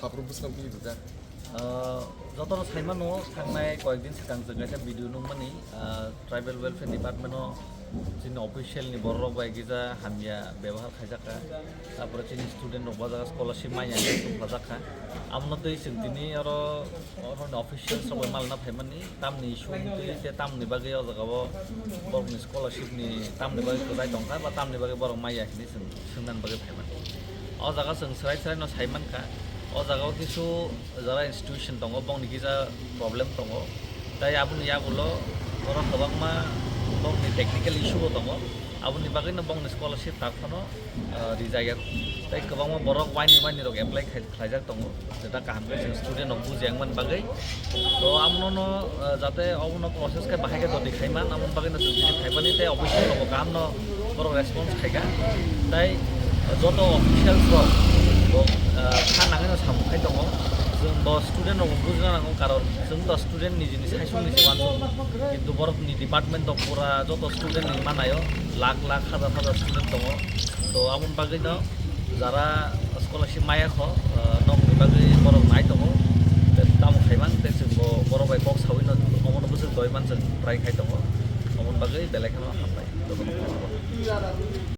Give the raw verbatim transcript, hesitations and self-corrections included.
Aphuru bwskang twi rwjak. Ah, jotono saimano, thangnai koyekdin swkang chwng kaisa video nukmani, ah, Tribal Welfare Department-o chini official ni borok bai kisa hamya bebohar khaijak kha. Tapore chini student rok bo jaga scholarship manya hinwi tongthajak kha. Amno twi chwng tini oro, oro ni officials rok bai malna phaimani, tamni issue wngtwi tei tamni bagwi o jaga o borokni scholarship ni tamni bagwi kwchai tongkha ba tamni bagwi borok maya hinwi chwng swngnani bagwi phaimani. O jaga chwng swrai swrai no saimankha, o jaga o kisu jara institution tongo, bongni kisa problem tongo, tei aboni yagulo oro kwbangma bongni technical issue bo tongo, aboni bagwino bongni scholarship tak phano, ah, rijak ya, tei kwbangma borok waini waini rok apply khai-, khlaijak tongo, jeta kaham khe chwng student rok buji yang mani bagwi. To amono, ah, jate obono process khe bahai khe doti khaiman, amoni bagwino chwng tini phaimani tei official rokbo kaham no borok response khaikha. Tei joto officials rok bo, ah, kha nangwino samung khai tongo. Chwng bo student rokbo bujina nango, karon chwng to student ni jini saisung ni se wansuk, kintu borok ni department o pura joto student ni manayo lakh lakh, hajar hajar student tongo. To aboni bagwi no jara scholarship maya kho, ah, nokni bagwi borok nai tongo. Tei tamo khaiman tei chwng bo borok bai kok sawi no omono bwswk doi man chwng try khai tongo. Aboni bagwi belai kheno hambai.